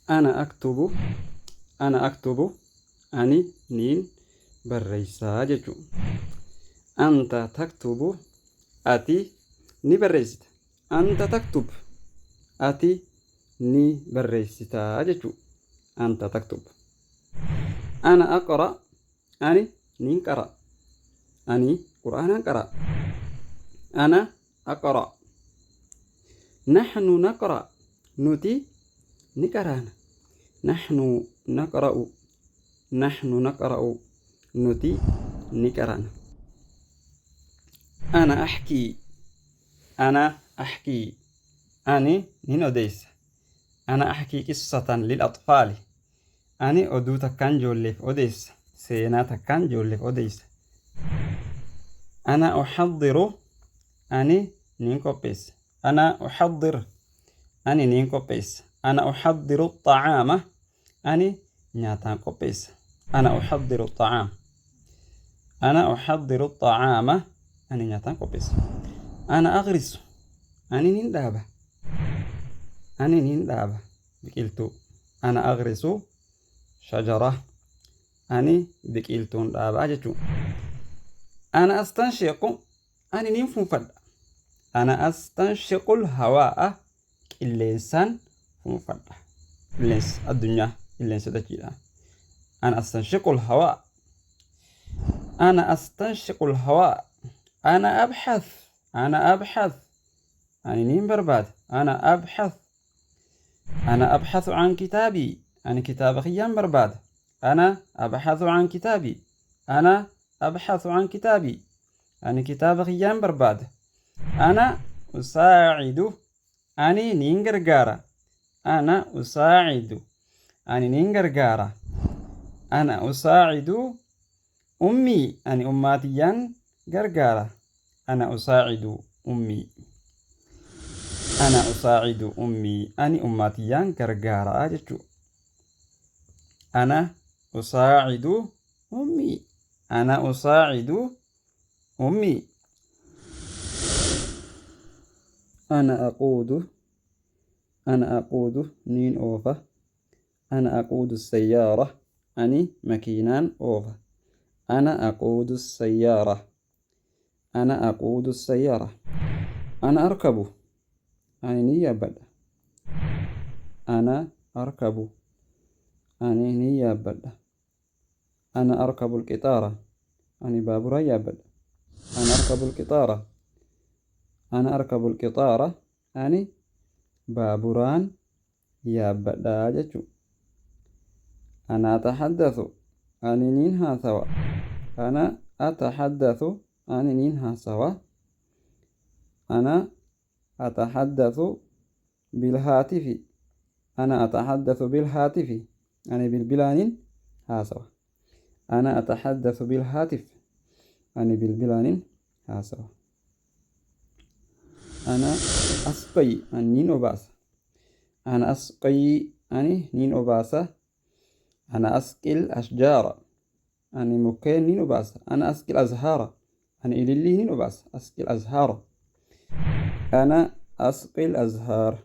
Ana aktubu, ana aktubu, ani niin barreessaa jechuudha. Anta taktubu, ati ni barreessita. Anta taktub, ati ni barreessitaa jechuudha. Anta taktub. Ana aqra, ani niin qara. Ani qur'aanaan qara. Ana aqra. Naxnu naqra, nuti ni qaraana. Naxnu naqra'u, naxnu naqra'u, nuti ni qaraana. Ana axkii, ana axkii, ani nin odeessa. Ana axkii qissatan lil axfaali. Ani oduu takkaan ijoolleef odeessa. Seenaa takkaan ijoolleef odeessa. Ana uxaddiru, ani nin qopheessa. Ana uxaddir, ani nin qopheessa. Ana uxaddiru xacaama, ani nyaataan qopheessa. Ana uxaddiru xacaam. Ana uxaddiru xacaama, ani nyaataan qopheessa. Ana agrisu, ani nin dhaaba. Ani nin dhaaba biqiltuu. Ana agrisu shajara, ani biqiltuun dhaabaa jechuudha. Ana astanshiqu, ani nin fuunfadha. Ana astanshiqul hawaa'a, qilleensaan fuunfadha. Qilleensa addunyaa, qilleensa dachiidha. Ana astanshiqul hawaa. Ana astanshiqul hawaa. Ana abxath, ana abxath, ani nin barbaada. Ana abxath. Ana abxathu an kitaabii, ani kitaaba kiyyaan barbaada. Ana abxathu an kitaabii. Ana abxathu an kitaabii. Ani kitaaba kiyyaan barbaada. Ana usaacidu, ani nin gargaara. Ana usaacidu, ani nin gargaara. Ana usaacidu ummii, ani ummaa tiyyaan gargaara. Ana usaacidu ummii. Ana usaacidu ummii, ani ummaa tiyyaan gargaara jechuudha. Ana usaacidu ummii. Ana usaacidu ummii. Ana aquudu, ana aquudu, niin oofa. Ana aquudu sayyaara, ani makiinaan oofa. Ana aquudu sayyaara. Ana aquudu sayyaara. Ana arkabu, ani nin yaabbadha. Ana arkabu, ani nin yaabbadha. Ana arkabu alqixaara, ani baaburaan yaabbadha. Ana arkabu alqixaara. Ana arkabu alqixaara, ani baaburaan yaabbadha jechuudha. Ana ataxaddathu, ani nin haasawa. Ana ataxaddathu, ani nin haasawa. Ana ataxaddathu bilhaatifi. Ana ataxaddathu bilhaatifi, ani bilbilaanin haasawa. Ana ataxaddathu bilhaatif, ani bilbilaanin haasawa. Ana asqii, ani nin obaasa. Ana asqii, ani nin obaasa. Ana asqil ashjaara, ani mukkeen nin obaasa. Ana asqil azhaara, ani ilillii nin obaasa. Asqil azhaara. Ana asqil azhaar.